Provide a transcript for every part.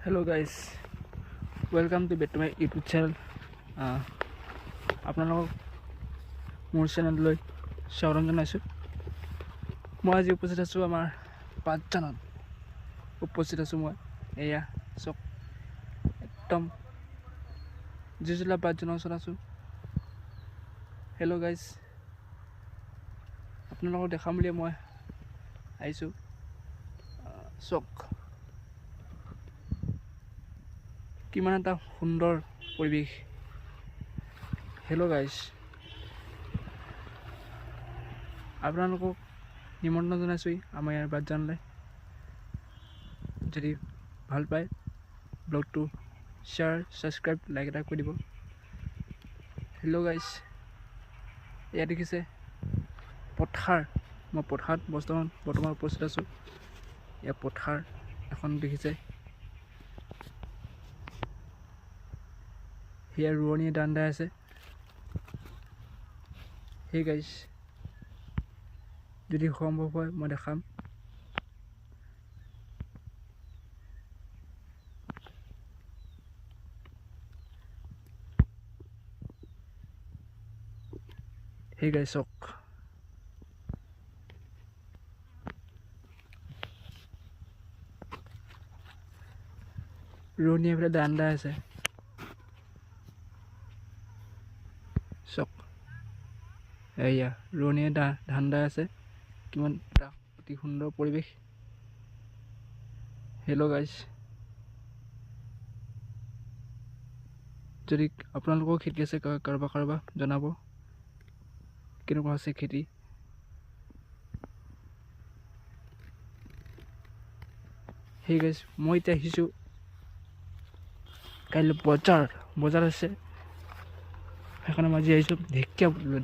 Hello guys, welcome to back to my YouTube channel. আপোনালোকক মোৰ চেনেললৈ স্বাগতম জনাইছোঁ। মই আজি উপস্থিত আছোঁ আমাৰ পাঁচজনত উপস্থিত আছোঁ মই। এয়া চক একদম জিজুলা পাঁচজনৰ ওচৰত আছোঁ। হেল্ল' গাইজ, আপোনালোকক দেখাম বুলি মই আহিছোঁ। চক কিমান এটা সুন্দৰ পৰিৱেশ। হেল্ল' গাইজ, আপোনালোকক নিমন্ত্ৰণ জনাইছোঁ আমাৰ ইয়াৰ বাটজানলৈ। যদি ভাল পায় ব্লগটো শ্বেয়াৰ, ছাবস্ক্ৰাইব, লাইক এটা কৰি দিব। হেল্ল' গাইজ, এয়া দেখিছে পথাৰ। মই পথাৰত বৰ্তমান উপস্থিত আছোঁ। এয়া পথাৰ এখন দেখিছে। সেয়া ৰোৱনীয়ে ধান দাই আছে। সেই গাইজ, যদি সম্ভৱ হয় মই দেখাম। সেই গাইজ চাওক, ৰোৱনীয়ে এইফালে ধান দাই আছে। চাওক, এয়া ৰোৱনীয়ে ধান দাই আছে। কিমান এটা অতি সুন্দৰ পৰিৱেশ। হেল্ল' গাইজ, যদি আপোনালোকৰ খেতি আছে কাৰোবাৰ কাৰোবাৰ জনাব কেনেকুৱা হৈছে খেতি। সেই গাইজ, মই এতিয়া আহিছোঁ কাইলৈ বজাৰ আছে, সেইকাৰণে মই আজি আহিছোঁ ঢেকীয়া বুটলিবলৈ।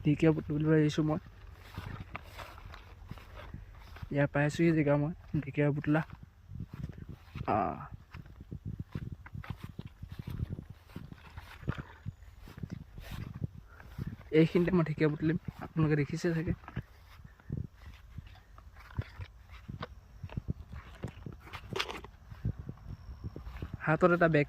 ঢেকীয়া বুটলিবলৈ আহিছোঁ মই। ইয়াৰ পাইছোঁহি জেগা মই ঢেকীয়া বুটলা। এইখিনিতে মই ঢেকীয়া বুটলিম, আপোনালোকে দেখিছে চাগে। হাতত এটা বেগ